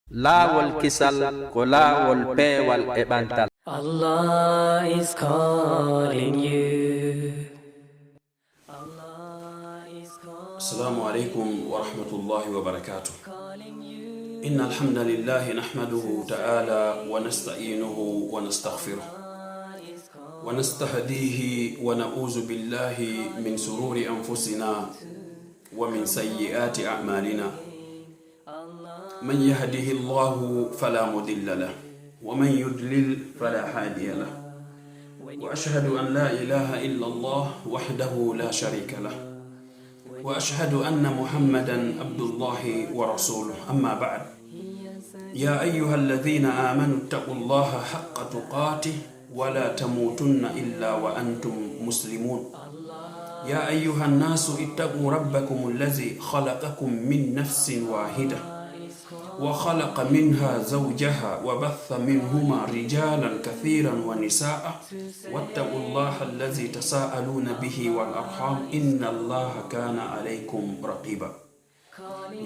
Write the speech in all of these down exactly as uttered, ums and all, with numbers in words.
Laawol kisal ko laawol peewal e ɓantal. Allah is calling you. السلام عليكم ورحمة الله وبركاته. إن الحمد لله نحمده تعالى ونستعينه ونستغفره ونستهديه ونعوذ بالله من شرور أنفسنا ومن سيئات أعمالنا. من يهده الله فلا مضل له ومن يضلل فلا هادي له. وأشهد أن لا إله إلا الله وحده لا شريك له. وأشهد أن محمدا عبد الله ورسوله. أما بعد. يا أيها الذين آمنوا اتقوا الله حق تقاته ولا تموتن إلا وأنتم مسلمون. يا أيها الناس اتقوا ربكم الذي خلقكم من نفس واحدة وخلق منها زوجها وبث منهما رجالا كثيرا ونساء واتقوا الله الذي تساءلون به والأرحام إن الله كان عليكم رقيبا.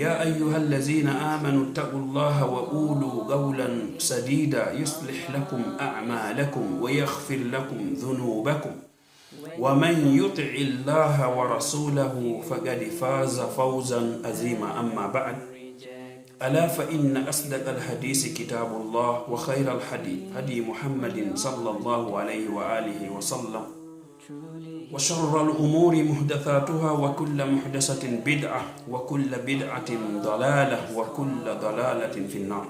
يا أيها الذين آمنوا اتقوا الله وقولوا قولا سديدا يصلح لكم أعمالكم ويغفر لكم ذنوبكم ومن يطع الله ورسوله فقد فاز فوزا عظيما. أما بعد. ألا فإن أصدق الحديث كتاب الله وخير الهدي هدي محمد صلى الله عليه وآله وسلم وشر الأمور محدثاتها وكل محدثة بدعة وكل بدعة ضلالة وكل ضلالة في النار.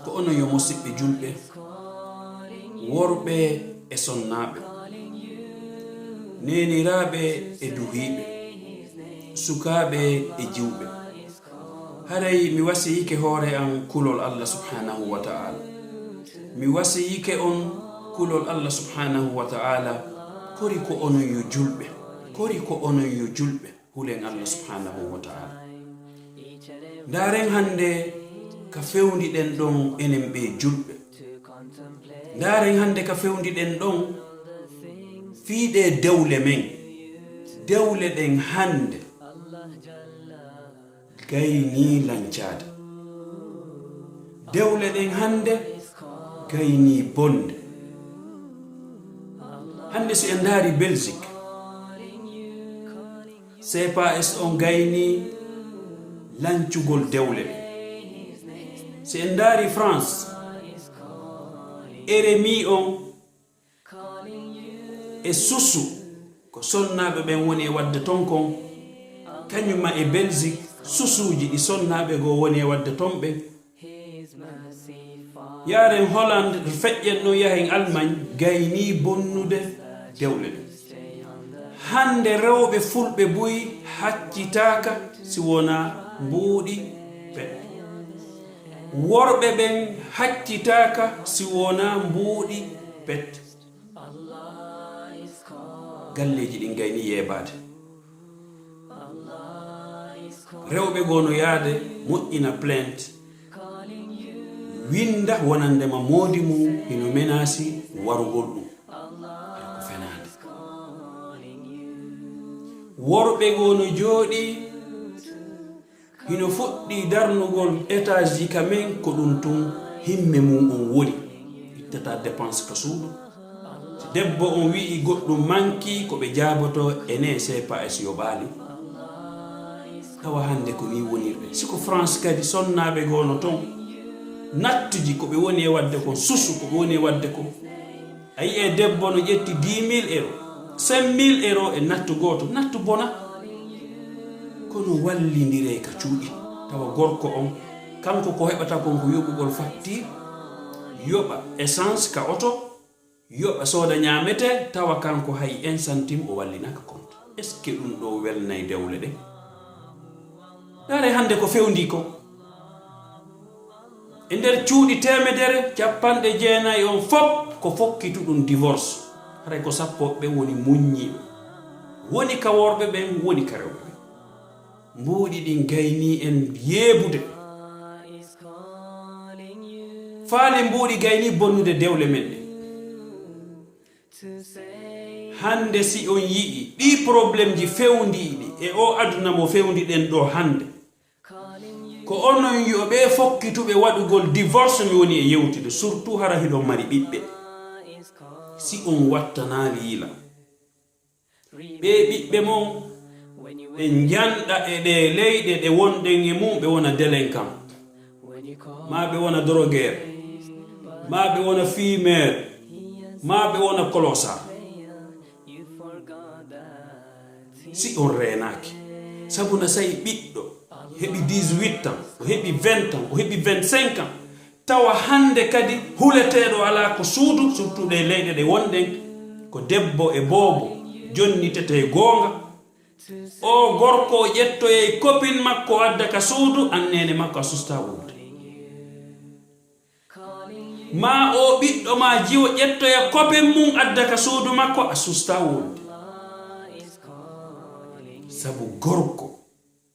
Ko onon yo musiɓɓe julɓe, worɓe e sonnaaɓe, neeniraaɓe e duhiiɓe, sukaaɓe e jiwɓe. Haray mi wasiyike hoore an kulol Allah subhanahu wa ta'ala. Mi wasiyike on kulol Allah subhanahu wa ta'ala. Kori ko onon yo julɓe, kori ko onon yo julɓe. Hulen Allah subhanahu wa ta'ala. Ndaaren hannde ka fewndiɗen ɗon enen ɓe julɓe. Ndaaren hannde ka fewndiɗen ɗon fii ɗee dewle men. Dewle ɗen hannde gaynii lancaade. Dewle ɗen hannde gaynii bonde. Hannde si en ndaari Belgique, C P A S on gaynii lancugol dewle ɗen. Si en ndaari France, R M I on e susu ko sonnaaɓe ɓen woni e waɗde ton kon, kañuma e Belgique, susuuji ɗi sonnaaɓe goo woni e waɗde ton ɓen. Yaaren Hollande, feƴƴen ɗon yahen Allemagne, gaynii bonnude dewle ɗen. Hannde rewɓe fulɓe buy haccitaaka si wonaa mbuuɗi pet. Worɓe ɓen haccitaaka si wonaa mbuuɗi pet. Galleeji ɗin gaynii yeebaade. Rewɓe goo no yaade moƴƴina plainte, winnda wonandema moodi mum hino menaasi warugol ɗum. Hara ko fenaande. Worɓe goo no jooɗii hino fuɗɗii darnugol étage ji ka men, ko ɗum tun himme mum on woni. Ittata dépense ka suudu. Si debbo on wi'i goɗɗum mankii, ko ɓe jaabotoo, enee, C P A S yoɓaali. Tawa hannde ko nii wonirɗe. Si ko France kadi, sonnaaɓe goo no ton, nattuji ko ɓe woni e waɗde kon, susu ko ɓe woni e waɗde kon. A yi'ay debbo no ƴetti dix mille euros, cinq mille euros e nattu gooto, nattu bona. Kono wallindiree ka cuuɗi. Tawa gorko on, kanko ko heɓata kon ko yoɓugol facture, yoɓa essence ka oto, yoɓa sooda ñaametee, tawa kanko hay un centime o wallinaaka compte. Est-ce que ɗum ɗoo welnay dewle ɗen? Ndaaree hannde ko fewndii kon. E nder cuuɗi teemedere, capanɗe jeenayi on fof ko fokkituɗum divorce. Haray ko sappo ɓen woni muññiiɓe. Woni ka worɓe ɓen, woni ka rewɓe ɓen. Mbuuɗi ɗin gaynii en yeebude. Faali mbuuɗi gaynii bonnude dewle men ɗen. Hannde si on yi'ii ɗii problemji fewndiiɗi e oo aduna mo fewndiɗen ɗoo hannde, Ko onon yo ɓe fokkituɓe waɗugol divorce mi woni e yewtude, surtout hara hiɗon mari ɓiɓɓe. Si on wattanaali yila, ɓe ɓiɓɓe mon ɓe njanɗa e ɗe leyɗe ɗe wonɗen e mum, ɓe wona délinquant, ma ɓe wona drogueur, ma ɓe wona fumeur, ma ɓe wona clochard. Si on reenaaki, sabu na sa'i ɓiɗɗo heɓi dix-huit ans, o heɓi vingt ans, o heɓi vingt-cinq ans, tawa hannde kadi huleteeɗo alaa ko suudu, surtout ɗe leyɗe ɗe wonɗen, ko debbo e boobo jonnitete e goonga. O gorko o ƴettoyay copine makko o adda ka suudu, an neene makko a sustaa wulde. Ma o ɓiɗɗo ma jiwo ƴettoya kopen mum adda ka suudu makko, a susta wonde. Sabu gorko,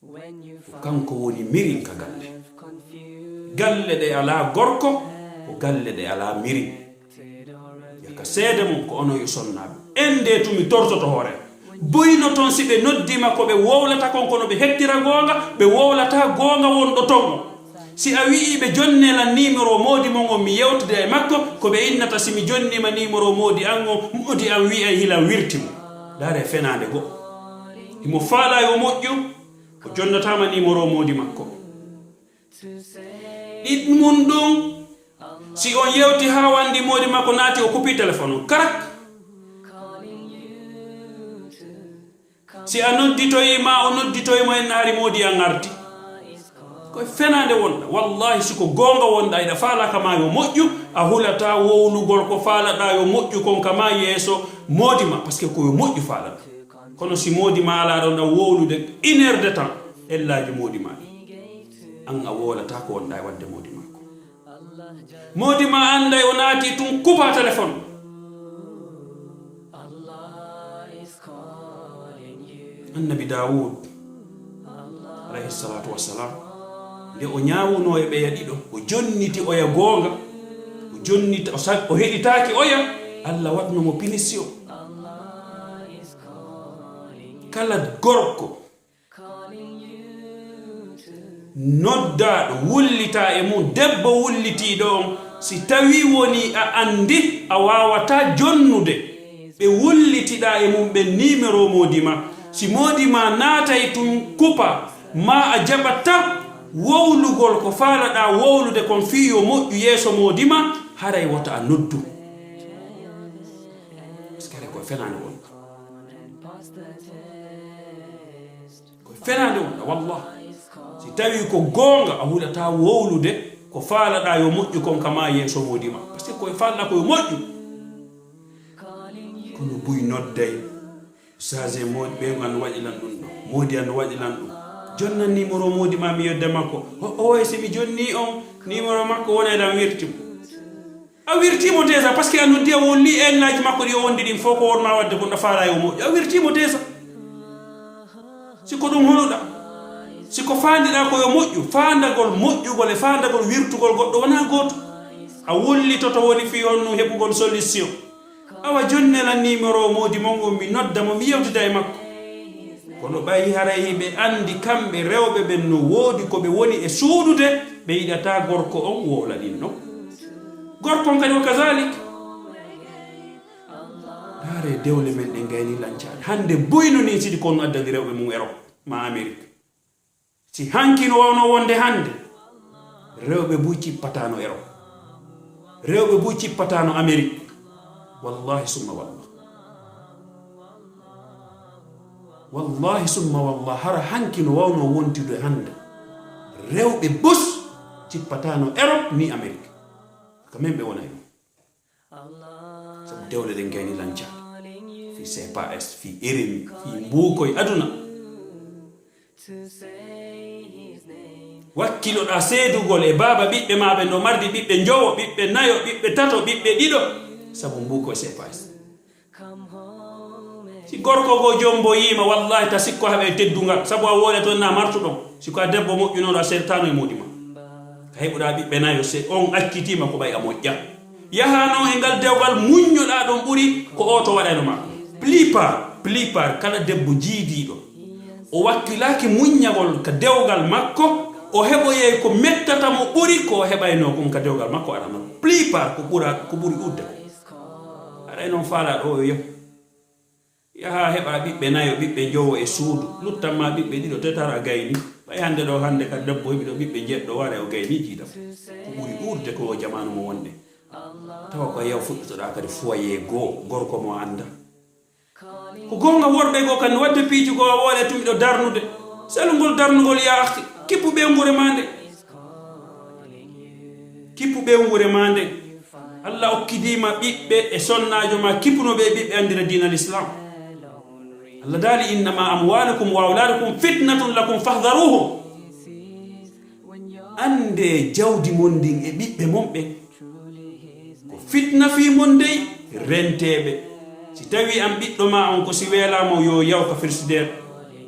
ko kanko woni mirin ka galle. Galle ɗe alaa gorko, ko galle ɗe alaa mirin. Yaka seede mum ko onon yo sonnaaɓe. En de tumi tortoto hoore. Buyno ton si ɓe noddima ko ɓe wowlata kon, kono ɓe hettira goonga, ɓe wowlata goonga wonɗo ton on. Si a wi'i ɓe jonne lan numéro moodi mon on mi yewtida e makko, ko ɓe innata si mi jonnima numéro moodi an on, moodi an wi'ay hilan wirti mo. Dare fenaande go'o. Himo faala yo moƴƴu, o jonnataama numéro moodi makko. Ɗiɗ mun ɗum, si on yewti haa wandi moodi makko naati, o kupi téléphone on. Karak! Si a nodditoyi ma, o nodditoyi mo en naari moodi an arti. Koye fenaande wonɗa. Wallahi, si ko goonga wonɗa, iɗa faala kama yo moƴƴu, a hulata wowlugol ko faalaɗa yo moƴƴu kon kama yeeso moodi ma, parce que ko yo moƴƴu faalaɗa. Kono si moodi ma alaa ɗon ɗan wowlude une heure de temps, ellaaji moodi ma ɗin. An a wowlata ko wonɗa e wadde moodi makko. Moodi ma annday o naati tun, kupa téléphone. Annabi Daawud, alayhi salatu wassalam, nde o ñaawuno e ɓeya ɗiɗo, o jonniti oya goonga, o jonnita, o sa-, o heɗitaaki oya, Allah waɗno mo punition. Kala gorko noddaaɗo, wullitaa e mum, debbo wullitiiɗo on, si tawii wonii a anndi a waawataa jonnude, ɓe wullitiɗaa e mum ɓen niimeroo moodi ma. Si moodi ma naatay tun kupa, maa a jaɓataa wowlugol ko faalaɗaa wowlude kon fii yo moƴƴu yeeso moodi ma, haray wota a noddu. Parce que haray ko fenaande wonɗa. Ko fenaande wonɗa, wallah. Si tawii ko goonga, a hulataa wowlude ko faalaɗaa yo moƴƴu kon kama yeeso moodi ma. Parce que ko faalaɗaa ko yo moƴƴu. Kono buy nodday, sage moodi ɓe an waɗi lan ɗum ɗo. Moodi an waɗi lan ɗum. Jonnan numéro moodi ma mi yodda makko. O, o, si mi jonni on, numéro makko wona lan wirti mo. A wirtiimo déjà, parce que a noddi, a wolli e ennaaji makko ɗi o wondi ɗin fof, ko wonma wadde kon, a faala yo moƴƴu. A wirtiimo déjà. Si ko ɗum huluɗa, si ko faandiɗa ko yo moƴƴu, faandagol moƴƴugol e faandagol wirtugol goɗɗo wona gooto. A wullitoto woni fii honno heɓugol solution. Awa jonne lan numéro moodi mon on, mi nodda mo, mi yewtida e makko. Kono ɓay haray hiɓe anndi kamɓe rewɓe ɓen no woodi ko ɓe woni e suuɗude, ɓe yiɗataa gorko on wowla ɗin non. Gorko on kadi wa kazalik. Ndaaree dewle men ɗe ngayni lancaade. Hannde buy no nii sidi ko on addani rewɓe mum Europe maa Amérique. Si hanki no waawno wonde hannde, rewɓe buy cippataano Europe. Rewɓe buy cippataano Amérique. Wallahi summa wallah. Wallahi summa wallah, hara hanki no waawno wontude hannde. Rewɓe bus cippataano Europe ni Amérique. Ka men ɓe wona e ɗum. Sabu dewle ɗen ngayni lanca. Fii C P A S, fii R M I, fii mbuukoy aduna. Wakkiloɗaa seedugol e baaba ɓiɓɓe maa ɓen no mardi ɓiɓɓe njowo, ɓiɓɓe nayo, ɓiɓɓe tato, ɓiɓɓe ɗiɗo, sabu mbuukoy C P A S. Si gorko goo jomboyiima, wallahi ta sikko haɓe teddungal, sabu a wooɗe toon na martuɗon. Si ko a debbo moƴƴunooɗo, a seertaano e moodi ma. Ka heɓuɗaa ɓiɓɓe nayo, se on accitiima ko ɓay a moƴƴa. Yahaano e ngal dewgal muññoɗaa ɗon ɓuri ko oo to waɗayno maa. Plupart, plupart kala debbo jiidiiɗo, o wakkilaaki muññagol ka dewgal makko, O heɓoyay ko mettata mo ɓuri ko o heɓaynoo kon ka dewgal makko arano. Plupart ko ɓura, ko ɓuri uurde ko. Haray non faalaaɗo o yo yahu. Yaha heɓa ɓiɓɓe nayo, ɓiɓɓe njowo e suudu. Luttan ma ɓiɓɓe ɗiɗo, tetato a gayni. Ɓay hande ɗo, hande ka debbo heɓi ɗo ɓiɓɓe njeɗɗo, wara o gayni jiidam. Ko ɓuri uurde ko o jamaanu mo wonɗen. Tawa ko a yaw fuɗɗotoɗaa kadi foyer goo, gorko mo a anndaa. Ko goonga, worɓe goo kan no waɗde piiji goo, a woola e tun miɗo darnude. Selungol darnugol, yaa akhi, kippu ɓeynguure maa nden. Kippu ɓeynguure maa nden. Allah okkidii ma ɓiɓɓe e sonnaajo maa, kippuno ɓe e ɓiɓɓe anndira diina Lislaam. Allah daali, "Innama amwalukum wa awladukum fitnatun lakum fahdharuhum." Anndee jawdi mon ndin e ɓiɓɓe mon ɓen ko fitna fii mon dey, rentee ɓe. Si tawii an ɓiɗɗo maa on ko si weelaa mo yo yaw ka frigidaire,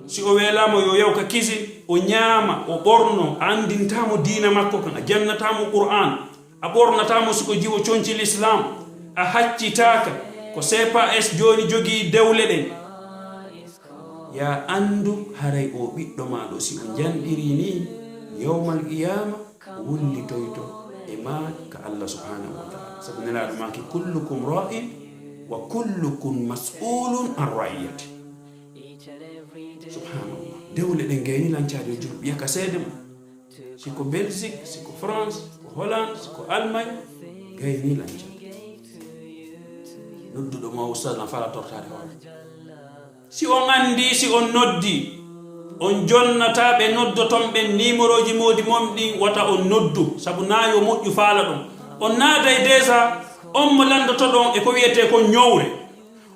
si o weelaa mo yo yaw ka cuisine, o ñaama, o ɓorno, a anndintaa mo diina makko kan, a jannataa mo Qur'aan, a ɓornataa mo si ko jiwo conci Lislaam, a haccitaaka, ko C P A S jooni jogii dewle ɗen. Yaa anndu, haray oo ɓiɗɗo maa ɗoo, si o njanɗirii nii, yawmal qiyaama, o wullitoyto e maa ka Allah subhaanahu wa ta'ala. Sabu Nelaaɗo maaki, "Kullukum raa'in wa kullukum mas'uulun an ra'iyyati." Subhaanallah. Dewle ɗen gayni lancaaɗe, yo julɓe ƴakka seede mum. Si ko Belgique, si ko France, ko Hollande, si ko Allemagne, gayni lancaaɗe. Nodduɗo mo, ustaz, na fala tortaade hoore. Si on anndii, si on noddii, on jonnataa ɓe noddoton ɓen niimorooji moodi mon ɗin, wata on noddu, sabu naa yo moƴƴu faala ɗon. On naaday déjà, on mo lanndotoɗon e ko wi'etee kon ñowre.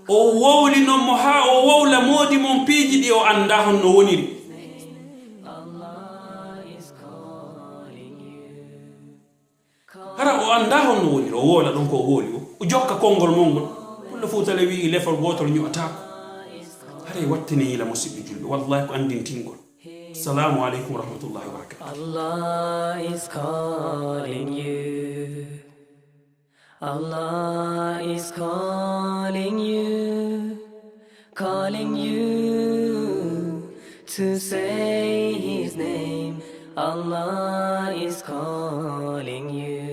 O wowlinon mo haa o wowla moodi mon piiji ɗi o anndaa honno woniri. Hara o anndaa honno woniri, o wowla ɗon ko o wowli o, o jokka konngol mon ngol. Pullo Fuuta le wi'i, "Lefol wootol ño'ataako." Haray wattine yila, musiɓɓe julɓe, wallahi ko anndintingol. Assalamu aleykum wa rahmatullahi wa barakatuh. Allah is calling you. Allah is calling you, calling you to say his name. Allah is calling you.